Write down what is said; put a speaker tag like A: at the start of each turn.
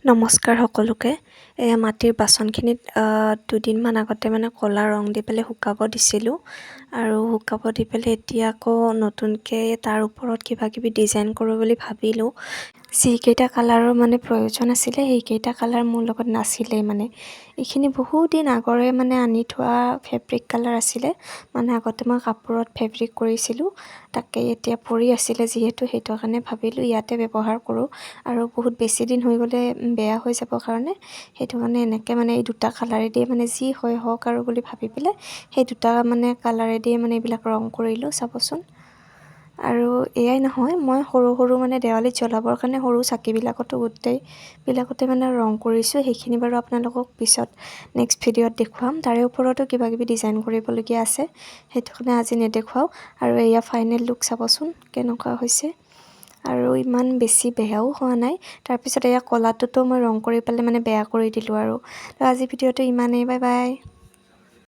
A: নমস্কাৰ সকলোকে। এয়া মাটিৰ বাচনখিনিত দুদিনমান আগতে মানে ক'লা ৰং দি পেলাই শুকাব দিছিলোঁ আৰু শুকাব দি পেলাই এতিয়া আকৌ নতুনকৈ তাৰ ওপৰত কিবা কিবি ডিজাইন কৰোঁ বুলি ভাবিলোঁ। যিকেইটা কালাৰৰ মানে প্ৰয়োজন আছিলে, সেইকেইটা কালাৰ মোৰ লগত নাছিলেই। মানে এইখিনি বহুত দিন আগৰে মানে আনি থোৱা ফেব্ৰিক কালাৰ আছিলে। মানে আগতে মই কাপোৰত ফেব্ৰিক কৰিছিলোঁ, তাকে এতিয়া পৰি আছিলে যিহেতু, সেইটো কাৰণে ভাবিলোঁ ইয়াতে ব্যৱহাৰ কৰোঁ। আৰু বহুত বেছি দিন হৈ গ'লে বেয়া হৈ যাব কাৰণে, সেইটো কাৰণে এনেকৈ মানে এই দুটা কালাৰেদিয়ে মানে যি হয় হওক আৰু বুলি ভাবি পেলাই সেই দুটা মানে কালাৰেদিয়ে মানে এইবিলাক ৰং কৰিলোঁ, চাবচোন। আৰু এয়াই নহয়, মই সৰু সৰু মানে দেৱালীত জ্বলাবৰ কাৰণে সৰু চাকিবিলাকতো গোটেইবিলাকতে মানে ৰং কৰিছোঁ। সেইখিনি বাৰু আপোনালোকক পিছত নেক্সট ভিডিঅ'ত দেখুৱাম। তাৰে ওপৰতো কিবা কিবি ডিজাইন কৰিবলগীয়া আছে, সেইটো কাৰণে আজি নেদেখুৱাওঁ। আৰু এয়া ফাইনেল লুক, চাবচোন কেনেকুৱা হৈছে। আৰু ইমান বেছি বেয়াও হোৱা নাই। তাৰপিছত এয়া ক'লাটোতো মই ৰং কৰি পেলাই মানে বেয়া কৰি দিলোঁ। আৰু তো আজি ভিডিঅ'টো ইমানেই, বাই বাই।